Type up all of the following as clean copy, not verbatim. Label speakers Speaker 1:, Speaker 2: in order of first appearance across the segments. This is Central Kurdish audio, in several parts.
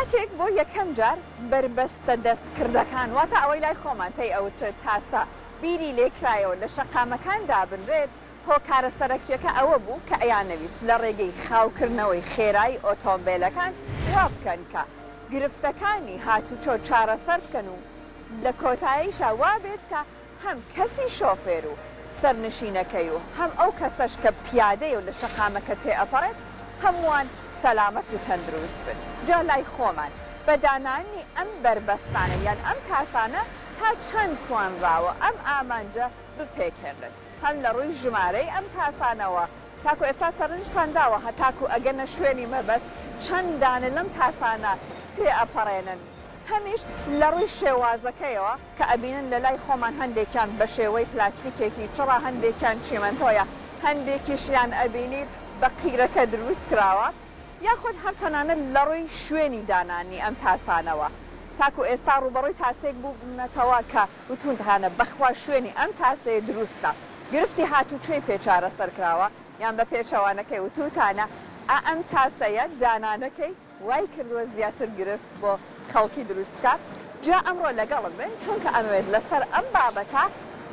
Speaker 1: کاتێک بۆ یەکەم جار بەربەستە دەستکردەکان، واتە ئەوەی لای خۆمان پێی ئەوترێت تاسە، بیری لێکرایەوە لە شەقامەکان دابنرێت، هۆکارە سەرەکییەکە ئەوە بوو کە ئەیانەویست لە ڕێگەی خاوکردنەوەی خێرایی ئۆتۆمبێلەکان وا بکەن کە گرفتەکانی هاتوچۆ چارەسەر بکەن و لە کۆتاییشا وا بێت کە هەم کەسی شۆفێر و سەرنشینەکەی و هەم ئەو کەسەش کە پیادەیە و لە شەقامەکە تێئەپەڕێت هەمووان سەلامەت و تەندروست بن. جا لای خۆمان بە دانانی ئەم بەربەستانە یان ئەم تاسانە تا چەند توانراوە ئەم ئامانجە بپێکێنرێت هەم لە ڕووی ژمارەی ئەم تاسانەوە تاکو ئێستا سەرنجتان داوە هەتاکو ئەگەنە شوێنی مەبەست چەند دانە لەم تاسانە تێئەپەڕێنن هەمیش لە ڕووی شێوازەکەیەوە کە ئەبینن لە لای خۆمان هەندێکیان بە شێوەی پلاستیکێکی چڕە هەندێکیان چیمەنتۆیە هەندێکیشیان ئەبینیت بە قیرەکە دروست کراوە یاخود هەر تەنانەت لە ڕووی شوێنی دانانی ئەم تاسانەوە تاکو ئێستا ڕووبەڕووی تاسێک بووبنەتەوە کە وتووتانە بەخوا شوێنی ئەم تاسەیە دروستە گرفتی هاتوچۆی پێ چارەسەر کراوە یان بە پێچەوانەکەی وتووتانە ئا ئەم تاسەیە دانانەکەی وای کردووە زیاتر گرفت بۆ خەڵکی دروست بکات، جا ئەمڕۆ لەگەڵم بن چونکە ئەمەوێت لەسەر ئەم بابەتە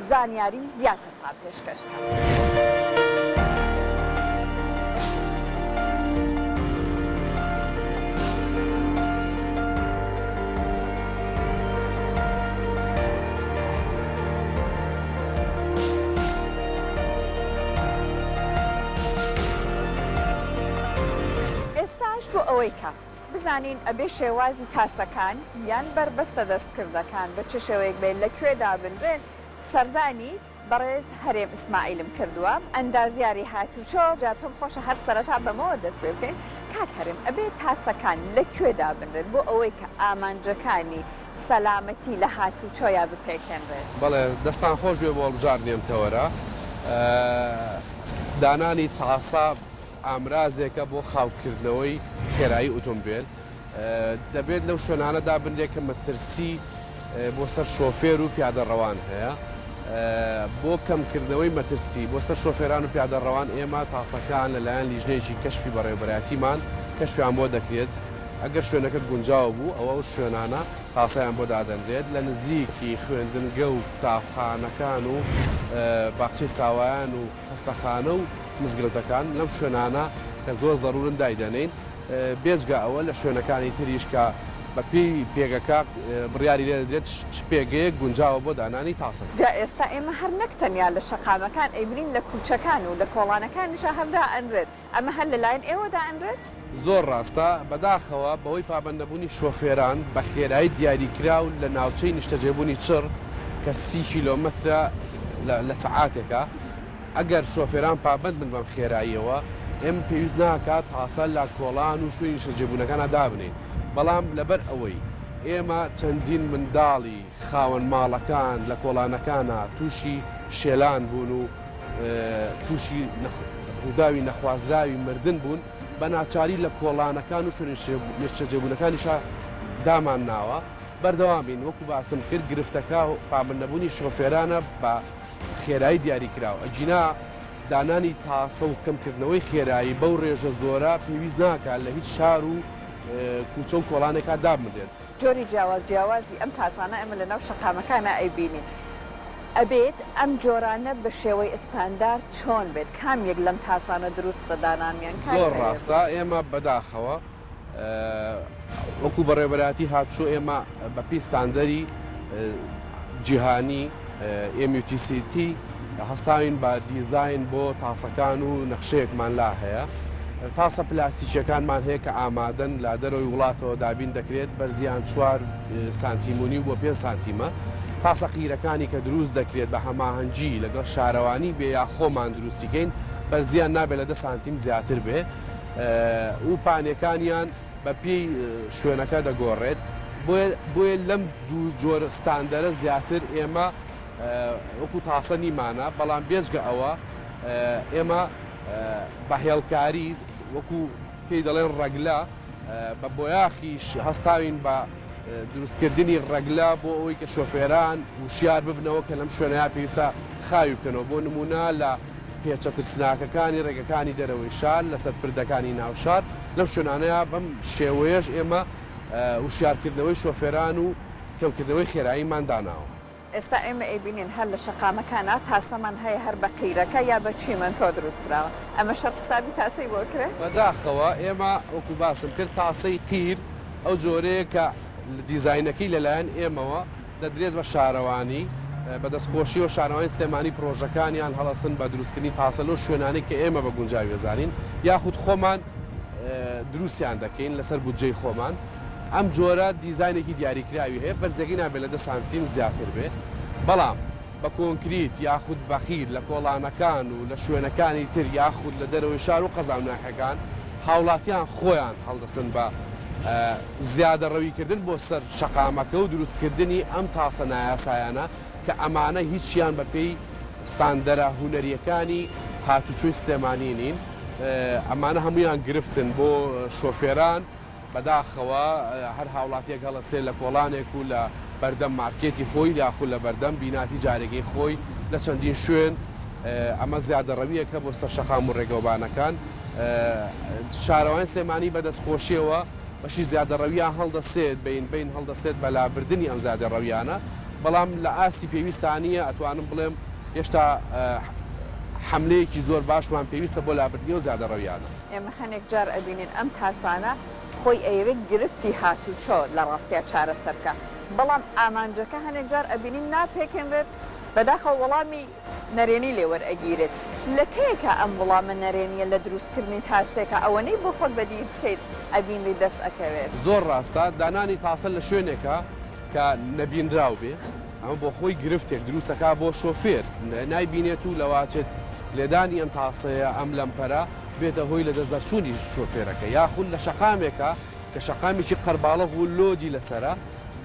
Speaker 1: زانیاری زیاترتان پێشکەش کەم. ئێستاش بۆ ئەوەی کە بزانین ئەبێ شێوازی تاسەکان یان بەربەستە دەستکردەکان بە چ شێوەیەک بێت لە کوێ دابنرێن سەردانی بەڕێز هەرێم ئیسماعیلم کردووە ئەندازیاری هاتوچۆ جا پێم خۆشە هەر سەرەتا بەمەوە دەست پێ بکەین کاک هەرێم ئەبێ تاسەکان لە کوێ دابنرێت بۆ ئەوەی کە ئامانجەکانی سەلامەتی لە هاتوچۆیا بپێکێنرێت؟
Speaker 2: بەڵێ دەستان خۆش بێ بۆ هەڵبژاردنی ئەم تەوەرە دانانی تاسە ئامرازێکە بۆ خاوکردنەوەی خێرایی ئۆتۆمبێل، دەبێت لەو شوێنانە دابنرێت کە مەترسی بۆ سەر شۆفێر و پیادەڕەوان هەیە. بۆ کەمکردنەوەی مەترسی بۆ سەر شۆفێران و پیادەڕەوان ئێمە تاسەکان لەلایەن لیژنەیەکی کەشفی بەڕێوەبەرایەتیمان کەشفیان بۆ دەکرێت، ئەگەر شوێنەکە گونجاو بوو ئەوە ئەو شوێنانە تاسەیان بۆ دادەنرێت لە نزیکی خوێندنگە و قوتابخانەکان و باخچەی ساوایان و خەستەخانە و مزگەوتەکان لەم شوێنانە کە زۆر زەرورن دایدەنێین، بێجگە ئەوە لە شوێنەکانی تریش کە بە پێی پێگەکە بڕیاری لێ دەدرێت چ پێگەیەک گونجاوە بۆ دانانی تاسەکە.
Speaker 1: جا ئێستا ئێمە هەر نەک تەنیا لە شەقامەکان ئەیبینین لە کوچەکان و لە کۆڵانەکانیشا هەر دائەنرێت، ئەمە هەر لەلایەن ئێوە دائەنرێت؟
Speaker 2: زۆر ڕاستە، بەداخەوە بەهۆی پابەندنەبوونی شۆفێران بە خێرایی دیاریکراو لە ناوچەی نیشتەجێبوونی چڕ کە 30 کیلۆمەترە لە سەعاتێکا، ئەگەر شۆفێران پابەند بن بەم خێراییەوە ئێمە پێویست ناکات تاسە لە کۆڵان و شوێنی نیشتەجێبوونەکانا دابنێین، بەڵام لەبەر ئەوەی ئێمە چەندین منداڵی خاوەن ماڵەکان لە کۆڵانەکانا تووشی شێلان بوون و تووشی ڕووداوی نەخوازراوی مردن بوون، بە ناچاری لە کۆڵانەکان و شوێنە نیشتەجێبوونەکانیشا دامان ناوە. بەردەوام بین، وەکو باسم کرد گرفتەکە پابەندنەبوونی شۆفێرانە بە خێرایی دیاریکراو، ئەگینا دانانی تاسە و کەمکردنەوەی خێرایی بەو ڕێژە زۆرە پێویست ناکات لە هیچ شار و کوچە و کۆڵانێکا دابنرێت.
Speaker 1: جۆری جیاواز جیاوازی ئەم تاسانە ئێمە لەناو شەقامەکانا ئەیبینین ئەبێت ئەم جۆرانە بە شێوەی ئستاندار چۆن بێت کام یەک لەم تاسانە دروستە دانانیان کاک
Speaker 2: زۆر
Speaker 1: هەرێم؟
Speaker 2: ڕاستە ئێمە بەداخەوە وەکو بەڕێوەبەرایەتی هاتوچۆ ئێمە بە پێی ستاندەری جیهانی MUTCT هەستاوین بە دیزاین بۆ تاسەکان و نەخشەیەکمان لا هەیە. تاسە پلاستیکیەکانمان هەیە کە ئامادەن لە دەرەوەی وڵاتەوە دابین دەکرێت، بەرزیان چوار سانتیم و نیو بۆ پێنج سانتیمە. تاسە قیرەکانی کە دروست دەکرێت بە هەماهەنگی لەگەڵ شارەوانی بێ یا خۆمان دروستی کەین بەرزیان نابێت لە دە سانتیم زیاتر بێ و پانیەکانیان بە پێی شوێنەکە دەگۆڕێت. بۆیە لەم دوو جۆر ستاندەرە زیاتر ئێمە وەکو تاسە نیمانە، بەڵام بێجگە ئەوە ئێمە بە هێڵکاری وەکو پێی دەڵێن ڕەگلە بە بۆیاخیش هەستاوین بە دروستکردنی ڕەگلە بۆ ئەوەی کە شۆفێران وشیار ببنەوە کە لەم شوێنەیە پێویستە خاوی بکەنەوە بۆ نمونە لە پێچە ترسناکەکانی ڕێگەکانی دەرەوەی شار لەسەر پردەکانی ناوشار لەم شوێنانەیە بەم شێوەیەش ئێمە. وشیارکردنەوەی شۆفێران و کەمکردنەوەی خێراییمان داناوە.
Speaker 1: ئێستا ئێمە ئەیبینین هەر لە شەقامەکانا تاسەمان هەیە هەر بە قیرەکە یا بە چیمەنتۆ دروست کراوە ئەمەش هەر حسابی تاسەی بۆ ئەکرێ؟
Speaker 2: بەداخەوە ئێمە وەکو باسم کرد تاسەی قیر ئەو جۆرەیە کە دیزاینەکەی لەلایەن ئێمەوە دەدرێت بە شارەوانی، بە دەستخۆشیەوە شارەوانی سلێمانی پرۆژەکانیان هەڵەسن بە دروستکردنی تاسە لەو شوێنانەی کە ئێمە بە گونجاوی ئەزانین یاخود خۆمان دروستیان دەکەین لەسەر بودجەی خۆمان. ئەم جۆرە دیزاینێکی دیاریکراوی هەیە، بەرزیەکەی نابێت لە دە سانتیم زیاتر بێت، بەڵام بە کۆنکریت یاخود بە قیر لە کۆڵانەکان و لە شوێنەکانی تر یاخود لە دەرەوەی شار و قەزا و ناحیەکان هاوڵاتیان خۆیان هەڵدەسن بە زیادەڕەویکردن بۆ سەر شەقامەکە و دروستکردنی ئەم تاسە نایاسایانە کە ئەمانە هیچیان بەپێی ستاندەرە هونەریەکانی هاتوچۆی سلێمانی نین، ئەمانە هەموویان گرفتن بۆ شۆفێران. بەداخەوە هەر هاوڵاتیەک هەڵەسێ لە کۆڵانێک و لە بەردەم مارکێتی خۆی یاخود لە بەردەم بینا تیجاریەکەی خۆی لە چەندین شوێن ئەمە زیادەڕەویەکە بۆ سەر شەقام و ڕێگەوبانەکان شارەوانی سلێمانی بە دەستخۆشیەوە بەشی زیادەڕەویان هەڵدەسێت بەین بەین هەڵدەسێت بە لابردنی ئەم زیادەڕەویانە بەڵام لە ئاستی پێویستا نییە ئەتوانم بڵێم هێشتا حەملەیەکی زۆر باشمان پێویستە بۆ لابردنی ئەو زیادەڕەویانە.
Speaker 1: ئێمە هەنێک جار ئەبینین ئەم تاسانە خۆی ئەیەوێت گرفتی هاتوچۆ لە ڕاستیا چارەسەر بکا بەڵام ئامانجەکە هەنێک جار ئەبینین ناپێکێنرێت بەداخەوە وەڵامی نەرێنی لێ وەرئەگیرێت لە کەیەکا ئەم وڵامە نەرێنیە لە دروست کردنی تاسێکا ئەوەنەی بۆ خۆت بەدی بکەیت ئەبینری دەست ئەکەوێت.
Speaker 2: زۆر ڕاستە دانانی تاسە لە شوێنێکا کە نەبینراو بێ ئەمە بۆ خۆی گرفتێک دروست ئەکا بۆ شۆفێر نایبینێت و لەواچێت لێدانی ئەم تاسەیە ئەم لەمپەرە بێتە هۆی لەدەست دەرچوونی شۆفێرەکە یاخود لە شەقامێکا کە شەقامێکی قەرباڵغ و لۆدی لەسەرە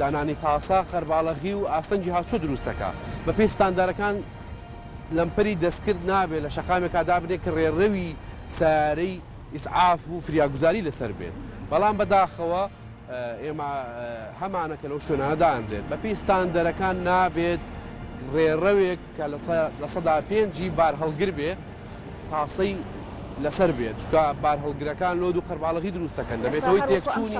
Speaker 2: دانانی تاسە قەرباڵغی و ئاستەنگی هاوچۆ دروست دەکا بەپێی ستاندارەکان لەمپەری دەستکرد نابێت لە شەقامێکا دابنێت کە ڕێڕەوی سەیارەی ئیسعاف و فریاگوزاری لەسەر بێت بەڵام بەداخەوە ئێمە هەمانە کە لەو شوێنانە دانرێت بەپێی ستاندەرەکان نابێت ڕێڕەوێک کە 5% ی بارهەڵگر بێ تاسەی لەسەر بێت چونکە بارهەڵگرەکان لۆد و قەرباڵغی دروست دەکەن دەبێت هۆی تێکچوونی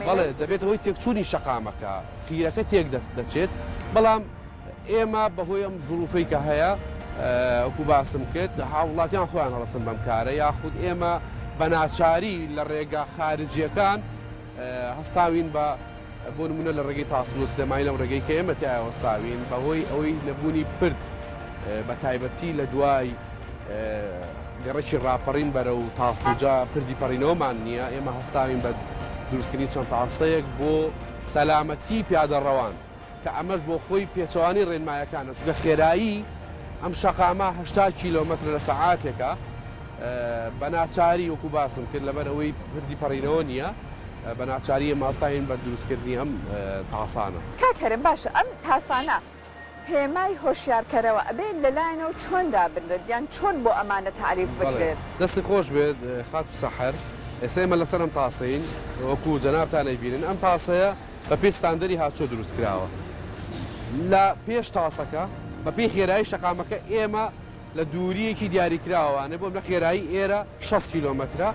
Speaker 2: بەڵێ دەبێت هۆی تێکچوونی شەقامەکە قیرەکە تێک دەچێت بەڵام ئێمە بەهۆی ئەم زروفەی کە هەیە وەکو باسم کرد هاوڵاتیان خۆیان هەڵسن بەم کارە یاخود ئێمە بە ناچاری لە ڕێگا خارجیەکان هەستاوین بە بۆ نمونە لە ڕێگەی تاسڵ و سلێمانی لەم ڕێگەی کە ئێمە تیایا وەستاوین بەهۆی ئەوەی نەبوونی پرد بە تایبەتی لە دوای گەڕەکی ڕاپەڕین بەرە و تاسڵوجا پردی پەڕینەوەمان نییە ئێمە هەستاوین بە دروستکردنی چەند تاسەیەک بۆ سەلامەتی پیادەڕەوان کە ئەمەش بۆ خۆی پێچەوانەی ڕێنمایەکانە، چونکە خێرایی ئەم شەقامە 80 کیلۆمەترە لە سەعاتێکە، بە ناچاری وەکو باسم کرد لەبەر ئەوەی پردی پەڕینەوە نییە، بە ناچاری ئێمە هەستاین بە دروستکردنی ئەم تاسانە.
Speaker 1: کاک هەرێم باشە ئەم تاسانە هێمای هۆشیارکەرەوە ئەبێ لەلایەنەوە چۆن دابنرێت یان چۆن بۆ ئەمانە تاریف
Speaker 2: بەڵێ
Speaker 1: بکرێت؟
Speaker 2: دەستت خۆش بێت خاتوو سەحەر، ئێستا ئێمە لەسەر ئەم تاسەین وەکو جەنابتان ئەیبینن ئەم تاسەیە بەپێی ستاندەری هاتوچۆ دروستکراوە. لە پێش تاسەکە بەپێی خێرایی شەقامەکە ئێمە لە دوورییەکی دیاریکراوانێ بۆ لە خێرایی ئێرە 60 کیلۆمەترە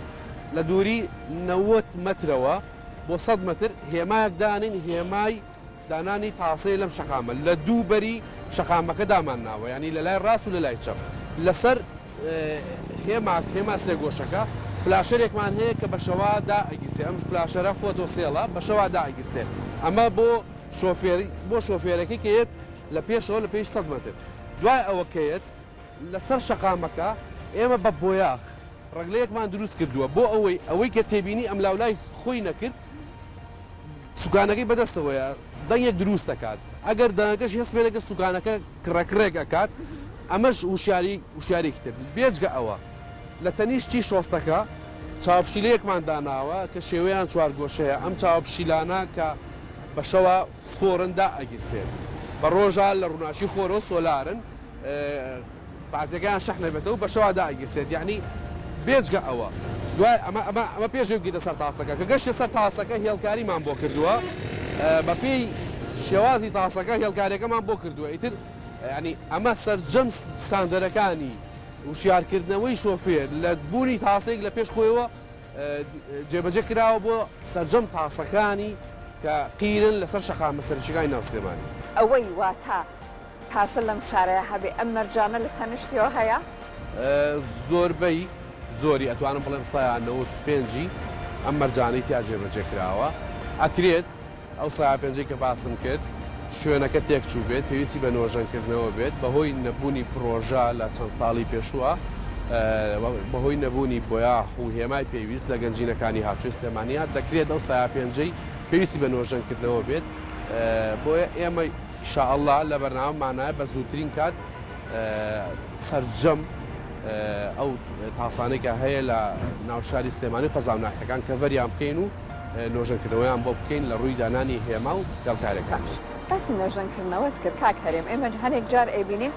Speaker 2: لە دووری 90 مەترەوە بۆ 100 مەتر هێمایەک دانین هێمای دانانی تاسەیە لەم شەقامە لە دوو بەری شەقامەکە دامان ناوە یانی لە لای ڕاست و لە لای چەپ لەسەر هێماک، هێما سێگۆشەکە، فلاشەرێکمان هەیە کە بە شەوا دائەگیرسێ، ئەم فلاشەرە photocell ە بە شەوا دائەگیرسێ، ئەمە بۆ شۆفێر بۆ شۆفێرەکەی کە یەت لە پێشەوە لە پێش سەد مەتر دوای ئەوە کە یەت لەسەر شەقامەکە ئێمە بە بۆیاخ ڕەگلەیەکمان دروست کردووە بۆ ئەوەی ئەوەی کە تێبینی ئەملاولای خۆی نەکرد سوکانەکەی بەدەستەوەیە دەنگێک دروست دەکات ئەگەر دەنگەکەشی هەست پێ نەکرد سوکانەکە کڕەکڕێک ئەکات ئەمەش وشیاری وشیارێکی تر بێجگە ئەوە لە تەنیشتی شۆستەکە چاوپشیلەیەکمان داناوە کە شێوەیان چوارگۆشەیە ئەم چاوپشیلانە کە بە شەوە فسفۆرن دائەگیرسێن بە ڕۆژا لە ڕووناکی خۆرەوە سۆلارن پارتیەکەیان شەح نەبێتەوە بە شەوا دائەگیرسێت یەعنی بێجگە ئەوە دوای ئەمە ئەمە ئەمە پێش ئەوەی بگەیتە سەر تاسەکە کە گەشتە سەر تاسەکە هێڵکاریمان بۆ کردووە بە پێی شێوازی تاسەکە هێڵکاریەکەمان بۆ کردووە ئیتر یەعنی ئەمە سەرجەم ستاندەرەکانی وشیارکردنەوەی شۆفێر لە بوونی تاسێک لە پێش خۆیەوە جێبەجێ کراوە بۆ سەرجەم تاسەکانی. کە قیرن لەسەر شەقامە سەرەکیەکانی ناو سلێمانی.
Speaker 1: ئەوەی واتا تاسە لەم شارەیا هەبێ ئەم مەرجانە لە تەنشتیەوە هەیە؟
Speaker 2: زۆربەی زۆری ئەتوانم بڵێم سەیا 95 ی ئەم مەرجانەی تیا جێبەجێ کراوە. ئەکرێت ئەو سەیا پێنجەی کە باسم کرد شوێنەکە تێکچووبێت پێویستی بە نۆژەنکردنەوە بێت بەهۆی نەبوونی پڕۆژە لە چەند ساڵی پێشووە بەهۆی نەبوونی بۆیاخ و هێمای پێویست لە گەنجینەکانی هاتووی سلێمانیا دەکرێت ئەو سەیا پێنجەی پێویستی بە نۆژەنکردنەوە بێت بۆیە ئێمە ئیشاڵڵا لە بەرنامەمانایە بە زووترین کات سەرجەم ئەو تاسانەی کە هەیە لە ناو شاری سلێمانی و قەزا و ناحیەکان کەڤەریان بکەین و نۆژەنکردنەوەیان بۆ بکەین لە ڕووی دانانی هێما و هێڵکاریەکان.
Speaker 1: باش باسی نۆژەنکردنەوەت کرد کاک هەرێم، ئێمە هەنێک جار ئەیبینین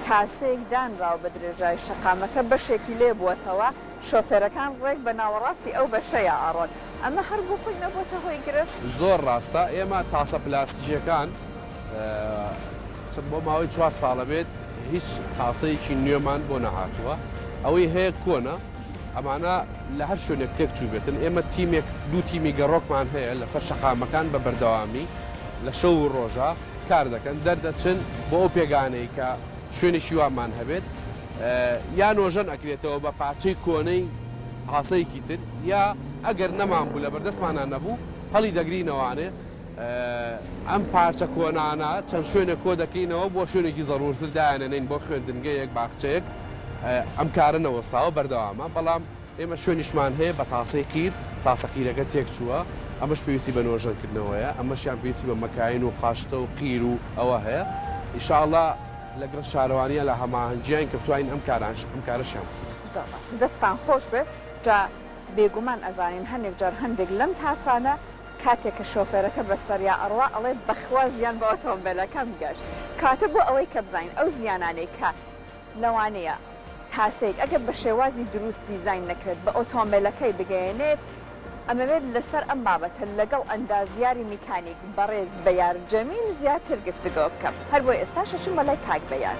Speaker 1: تاسەیەک دانراوە بە درێژای شەقامەکە بەشێکی لێ بووەتەوە شۆفێرەکان ڕێک بە ناوەڕاستی ئەو بەشەیا ئەڕۆن ئەمە هەر بۆ خۆی نەبۆتە هۆی گرفت؟
Speaker 2: زۆر ڕاستە ئێمە تاسە پلاستیکیەکان بۆ ماوەی چوار ساڵە بێت هیچ تاسەیەکی نوێمان بۆ نەهاتووە ئەوەی هەیە کۆنە ئەمانە لە هەر شوێنێک تێک چووبێتن، ئێمە تیمێک دوو تیمی گەڕۆکمان هەیە لەسەر شەقامەکان بە بەردەوامی لە شەو و ڕۆژا کار دەکەن، دەردەچن بۆ ئەو پێگانەی کە شوێنێکی وامان هەبێت یا نۆژەن ئەکرێتەوە بە پارچەی کۆنەی تاسەیەکی تر یا ئەگەر نەمان بوو لە بەردەستمانا نەبوو هەڵی دەگرینەوانێ ئەم پارچە کۆنانە چەند شوێنێک کۆ دەکەینەوە بۆ شوێنێکی زەروورتر دایانەنێین بۆ خوێندنگەیەک، باخچەیەک، ئەم کارە نەوەستاوە بەردەوامە، بەڵام ئێمە شوێنیشمان هەیە بە تاسەی قیر، تاسە قیرەکە تێکچووە، ئەمەش پێویستی بە نۆژەنکردنەوەیە، ئەمەشیان پێویستی بە مەکاین و قاشتە و قیر و ئەوە هەیە، ئیشاڵڵا لەگەڵ شارەوانییە لە هەماهەنگیین کە بتوانین ئەم کارانش ئەم کارەشیان بکەین.
Speaker 1: زۆر باشە دەستتان خۆش بێت، جا بێگومان ئەزانین هەنێک جار هەندێک لەم تاسانە کاتێک کە شۆفێرەکە بەسەریا ئەڕوا ئەڵێ بەخوا زیان بە ئۆتۆمبێلەکەم گەشت. کەواتە بۆ ئەوەی کە بزانین ئەو زیانانەی کە لەوانەیە تاسەیەک ئەگەر بە شێوازی دروست دیزاین نەکرێت بە ئۆتۆمبێلەکەی بگەیەنێت، ئەمەوێت لەسەر ئەم بابەتە لەگەڵ ئەندازیاری میکانیک بەڕێز بەیار جەمیل زیاتر گفتوگۆ بکەم. هەر بۆ ئێستاش ئەچم بە لای کاک بەیار.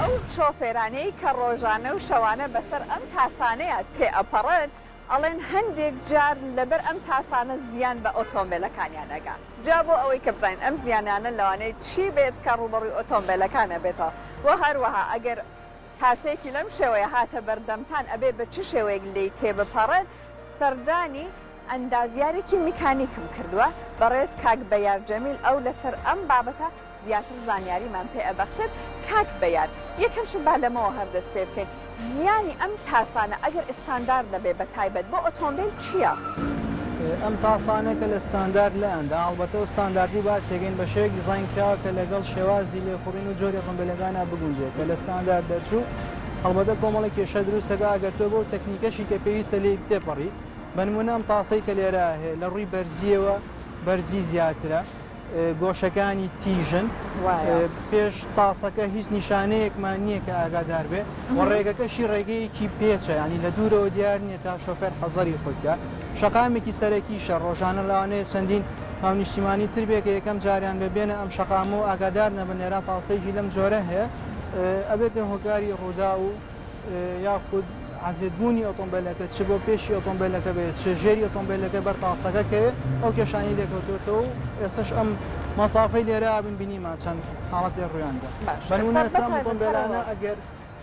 Speaker 1: ئەو شۆفێرانەی کە ڕۆژانە و شەوانە بەسەر ئەم تاسانەیا تێئەپەڕن ئەڵێن هەندێک جار لەبەر ئەم تاسانە زیان بە ئۆتۆمبێلەکانیان ئەگا. جا بۆ ئەوەی کە بزانین ئەم زیانانە لەوانەیە چی بێت کە ڕووبەڕووی ئۆتۆمبێلەکان ئەبێتەوە و هەروەها ئەگەر تاسەیەکی لەم شێوەیە هاتە بەردەمتان ئەبێ بە چ شێوەیەک لێی تێبپەڕن، سەردانی ئەندازیارێکی میکانیکم کردووە بەڕێز کاک بەیار جەمیل ئەو لەسەر ئەم بابەتە زیاتر زانیاریمان پێ ئەبەخشێت کاک بەیار یەکەم شت با لەمەوە هەر دەست پێ بکەین زیانی ئەم تاسانە ئەگەر ئستاندارد نەبێ بە تایبەت بۆ ئۆتۆمبێل چییە؟
Speaker 3: ئەم تاسانە کە لە ستاندارد لایاندا هەڵبەتە ئەو ستانداردی باسیەکەین بە شێوەیەک دیزاین کراوە کە لەگەڵ شێوازی لێخوڕین و جۆری ئۆتۆمبێلەکانا بگونجێ کە لە ستاندارد دەرچوو هەڵبەتە کۆمەڵێک کێشە دروست دەکا ئەگەر تۆ بەو تەکنیکەشی کە پێویستە لێی تێپەڕی بە نموونە ئەم تاسەی کە لێرە هەیە لە ڕووی بەرزییەوە بەرزی زیاترە گۆشەکانی تیژن پێش تاسەکە هیچ نیشانەیەکمان نییە کە ئاگادار بێ و ڕێگەکەشی ڕێگەیەکی پێچە ینی لە دوورەوە دیار نییە تا شۆفێر حەزەری خۆی بکە شەقامێکی سەرەکیشە ڕۆژانە لەوانەیە چەندین هاونیشتیمانی تر بێ کە یەکەم جاریان بێ بێنە ئەم شەقامە و ئاگادار نەبن لێرە تاسەیەکی لەم جۆرە هەیە ئەبێتە هۆکاری ڕوودا و یاخود عەزێتبوونی ئۆتۆمبێلەکە چ بۆ پێشی ئۆتۆمبێلەکە بێت چ ژێری ئۆتۆمبێلەکە بەر تاسەکە کەوێت ئەو کێشانەی لێکەوتووەتەوە و ئێستاش ئەم مەسافەی لێرە بن بینیمان چەند حاڵەتێک ڕوویاندا
Speaker 1: باش
Speaker 3: بە نموونە
Speaker 1: ئێستا
Speaker 3: ئێستا ئەم
Speaker 1: بەتایبەت
Speaker 3: ئۆتۆمبێلانە
Speaker 1: هەرەوە
Speaker 3: ئەگەر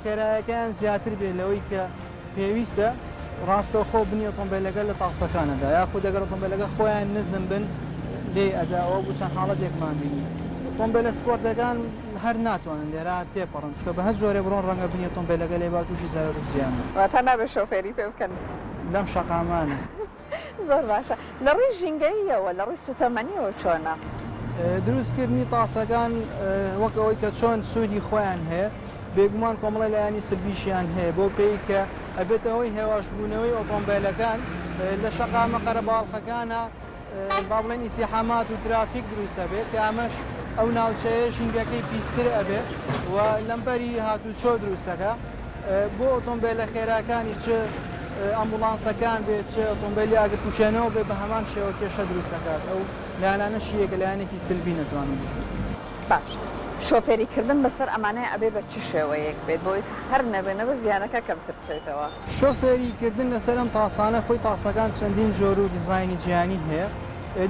Speaker 3: خێرایەکەیان زیاتر بێت لەوەی کە پێویستە ڕاستەوخۆ بنی ئۆتۆمبێلەکە لە تاسەکانەدا یاخود ئەگەر ئۆتۆمبێلەکە خۆیان نزم بن لێی ئەدا ئەوە بوو چەند حاڵەتێکمان بینی ئۆتۆمبێلە سپۆرتەکان هەر ناتوانن لێرە تێپەڕن چونکە بە هەر جۆرێ بڕۆن ڕەنگە بنی ئۆتۆمبێلەکە لێ با تووشی زەرەر و زیان بن.
Speaker 1: واتا نابێت شۆفێری پێ بکەن.
Speaker 3: لەم شەقامانە.
Speaker 1: زۆر باشە لە ڕووی ژینگەییەوە لە ڕووی سوتەمەنیەوە چۆنە؟
Speaker 3: دروست کردنی تاسەکان وەک ئەوەی کە چۆن سوودی خۆیان هەیە بێگومان کۆمەڵی لایەنی سلبیشیان هەیە بۆ پێی کە ئەبێتە هۆی هێواشبوونەوەی ئۆتۆمبێلەکان لە شەقامە قەرەباڵخەکانە با بڵێن ئیزدیحامات و ترافیک دروست دەبێت کە ئەمەش. ئەو ناوچەیە ژینگەکەی پیستر ئەبێ و لەمپەری هاتووچۆ دروست دەکا بۆ ئۆتۆمبێلە خێراکانی چ ئەمبوڵانسەکان بێت چ ئۆتۆمبێلی ئاگرکوژێنەوە بێ بە هەمان شێوە کێشە دروست دەکات ئەو لایەنانەشی یەکە لایەنێکی سلبی نەتوانم بڵێم.
Speaker 1: باش شۆفێری کردن بەسەر ئەمانەیا ئەبێ بە چ شێوەیەک بێت بۆی کە هەر نەبێ نەبێ زیانەکە کەمتر بکەیتەوە؟
Speaker 3: شۆفێری کردن لەسەر ئەم تاسانە خۆی تاسەکان چەندین جۆر و دیزاینی جیانی هەیە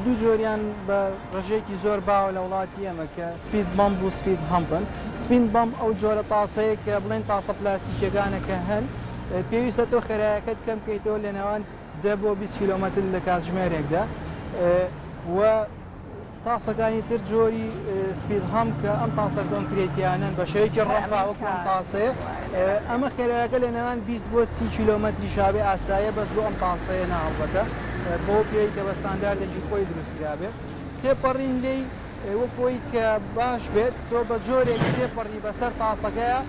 Speaker 3: دوو جۆریان بە ڕێژەیەکی زۆر باوە لە وڵاتی ئێمە کە speed bump و speed hump ن. speed bump ئەو جۆرە تاسەیە کە بڵێن تاسە پلاستیکیەکانە کە هەن پێویستە تۆ خێرایەکەت کەم کەیتەوە لە نێوان 10 بۆ 20 کیلۆمەتر لە کاتژمێرێکدا و تاسەکانی تر جۆری speed hump کە ئەم تاسە کۆنکرێتیانەن بە شێوەیەکی ڕەپا وەکو ئەم تاسەیە ئەمە خێرایەکە لە نێوان 20 بۆ 30 کیلۆمەتری شابێ ئاسایە بەس بۆ ئەم تاسەیە نا هەڵبەتە بۆ پێی کە بە ستانداردێکی خۆی دروست کرابێ تێپەڕین لێی وەک ئەوەی کە باش بێت تۆ بە جۆرێک تێپەڕی بەسەر تاسەکەیا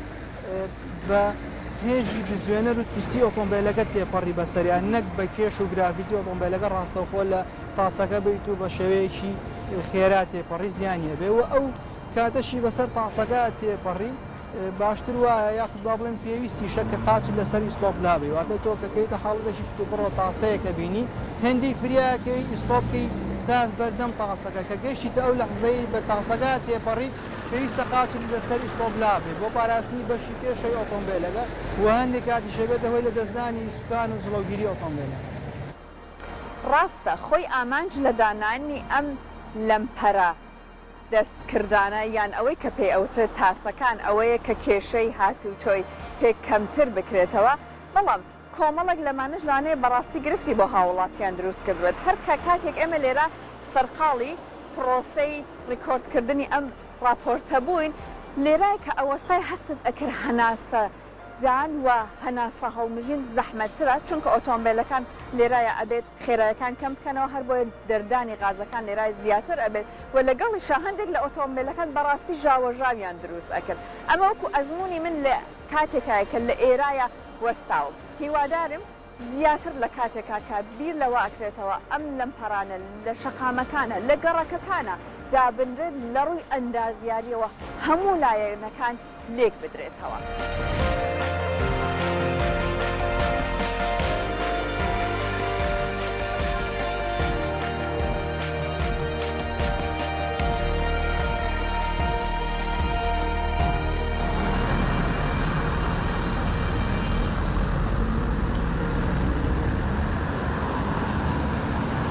Speaker 3: بە هێزی بزوێنەر و چوستی ئۆتۆمبیلەکە تێپەڕی بەسەریان نەک بە کێش و gravity ئۆتۆمبیلەکە ڕاستەوخۆ لە تاسەکە بیت و بە شێوەیەکی خێرا تێپەڕی زیانی هەبێ و ئەو کاتەشی بەسەر تاسەکە تێپەڕی باشتر وایە یاخود با بڵێن پێویستیشە کە قاچت لەسەر ئیستۆپ لابەی واتە تۆ کە کەویتە حاڵەتێکی کتوپڕەوە تاسەیەکە بینی هێندەی فریاکەوی ئیستۆپ کەی تا بەردەم تاسەکە کە گەشتیتە ئەو لەحزەی بە تاسەکە تێپەڕیت پێویستە قاچت لەسەر ئیستۆپ لابەی بۆ پاراستنی بەشی پێشەوەی ئۆتۆمبێلەکە و هەندێک کاتیش ئەبێتە هۆی لەدەستدانی سوکان و جڵەوگیری ئۆتۆمبێلەکە.
Speaker 1: ڕاستە خۆی ئامانج لە دانانی ئەم لەمپەرە دەستکردانە یان ئەوەی کە پێی ئەوترێت تاسەکان ئەوەیە کە کێشەی هاتووچۆی پێ کەمتر بکرێتەوە، بەڵام کۆمەڵێک لەمانەش لەوانەیە بەڕاستی گرفتی بۆ هاووڵاتیان دروست کردبێت. هەر کە کاتێک ئێمە لێرە سەرقاڵی پڕۆسەی ڕیکۆردکردنی ئەم ڕاپۆرتە بووین، لێرە کە ئەوەستای هەستت ئەکرد هەناسە دان و هەناسە هەڵمژین زەحمەتترە، چونکە ئۆتۆمبێلەکان لێرایە ئەبێت خێرایەکان کەم بکەنەوە، هەربۆیە دەردانی غازەکان لێرای زیاتر ئەبێت و لەگەڵیشا هەندێک لە ئۆتۆمبێلەکان بەڕاستی ژاوەژاویان دروست ئەکرد. ئەمە وەکو ئەزموونی من لە کاتێکایە کە لە ئێرایە وەستاوم. هیوادارم زیاتر لە کاتێکا کە بیر لەوە ئەکرێتەوە ئەم لەمپەرانە لە شەقامەکانە، لە گەڕەکەکانە دابنرێت لە ڕووی ئەندازیارییەوە هەموو لایەنەکان لێک بدرێتەوە.